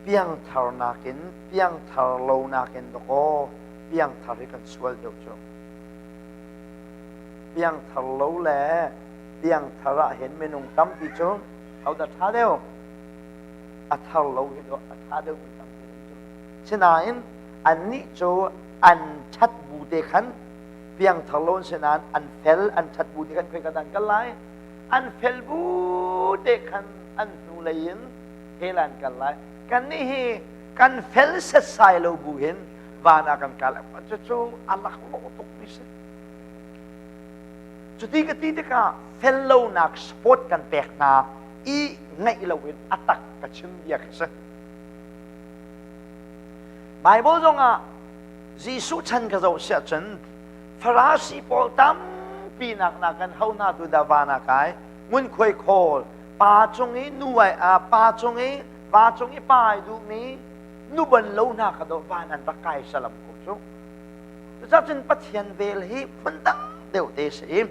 Piangthar nakin piangthar lo nakin dawkaw piangthar hi kan sual deuh cu. Piangthar lo le piangthar ah hin minung tampi cu hodah ṭha deuh? A thar lo hi a ṭha deuh mi tampi an cu. Sinain annih cu an ṭhat bu te khan piangthar lo an si nain an fel an ṭhat bu te khan khoi ka dah an kal lai? An fel bu te khan an hnulei in hell an kal lai. Kannih hi kan fel setsai lo bu hin van ah kan kal. Cucu a laklawh tukmi si. Cuti ka ti tikah fel lonak sport kan pek hna i ngaih loin a tak ka chim bia kha si. Bible zongah Jesuh chan ka zoh siah cun Farasi pawl tampi nak nakin ho hna tu dah van ah kai ngunkhuai khawl pa cung i nu ai pa cung i va cung i pa ai duhmi nu ban lo hna kha do van an rak kai salam ko cu. Cucaah cun Pathian vel hi phundang deuh te si i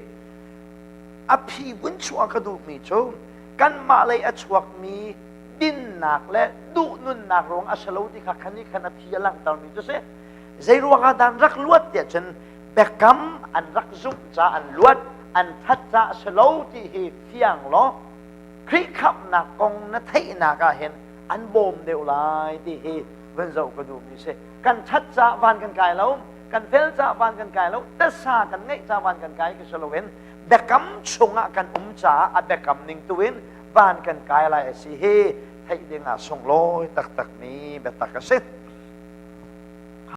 a phi vun chuah ka duhmi cu kanmah lei a chuakmi dinnak le duhnunnak ruang a si lo ti kha khan nih khan a phi a langhtermi cu si. Zei ruangah dah an rak luat tiah cun biakam an rak zumh ca an luat, an that ca a si lo ti hi fiang law Khrih khamhnak kong na theihnak ah hin an bawm deuh lai ti hi van zoh ka duhmi si. Kan that ca van kan kai lo, kan fel ca van kan kai lo, tasa kan ngeih ca van kan kai ka si loin biakam chungah kan um caah a biakam ning tu in van kan kai lai a si hi theih ding ah sunglawi taktakmi biatak a si.